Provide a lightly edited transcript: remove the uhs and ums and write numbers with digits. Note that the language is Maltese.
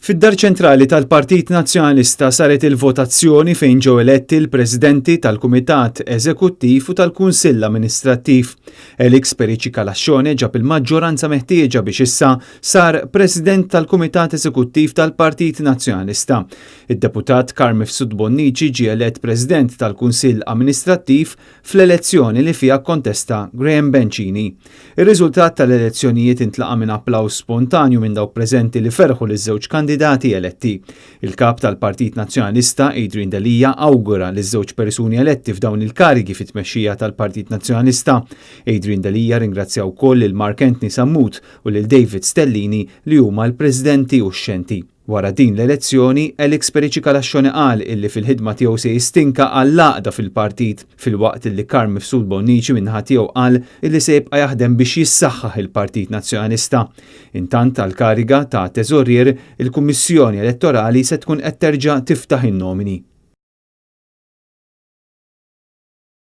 Fid-Dar Ċentrali tal-Partit Nazzjonalista saret il-votazzjoni fejn ġew eletti l-Presidenti tal-Kumitat Eżekuttiv u tal-Kunsill Amministrattiv. Alex Perici Calascione ġab il-maġġoranza meħtieġa biex issa sar President tal-Kumitat Eżekuttiv tal-Partit Nazzjonalista. Id-Deputat Carm Mifsud Bonnici ġie elett President tal-Kunsill Amministrattiv fl-elezzjoni li fiha kkontesta Graham Bencini. Ir-riżultat tal-elezzjonijiet intlaqa' minn applaws spontanju minn dawk preżenti li ferħu liż-żewġ kandidati eletti. Il-Kap tal-Partit Nazzjonalista, Adrian Delia, awgura liż-żewġ persuni eletti f'dawn il-karigi fit-tmexxija tal-Partit Nazzjonalista. Adrian Delia ringrazzja wkoll lil Mark Anthony Sammut u lil David Stellini li huma l-Presidenti uxxenti. Wara din l-elezzjoni, Alex Perici Calascione qal illi fil-ħidma tiegħu se jistinka għall-għaqda fil-partit, filwaqt illi Carm Mifsud Bonnici min-naħa tiegħu qal illi se jibqa' jaħdem biex jissaħħaħ il-Partit Nazzjonalista. Intant għall-kariga ta' Teżorier, il-Kummissjoni Elettorali se tkun qed terġa' tiftaħ in-nomini.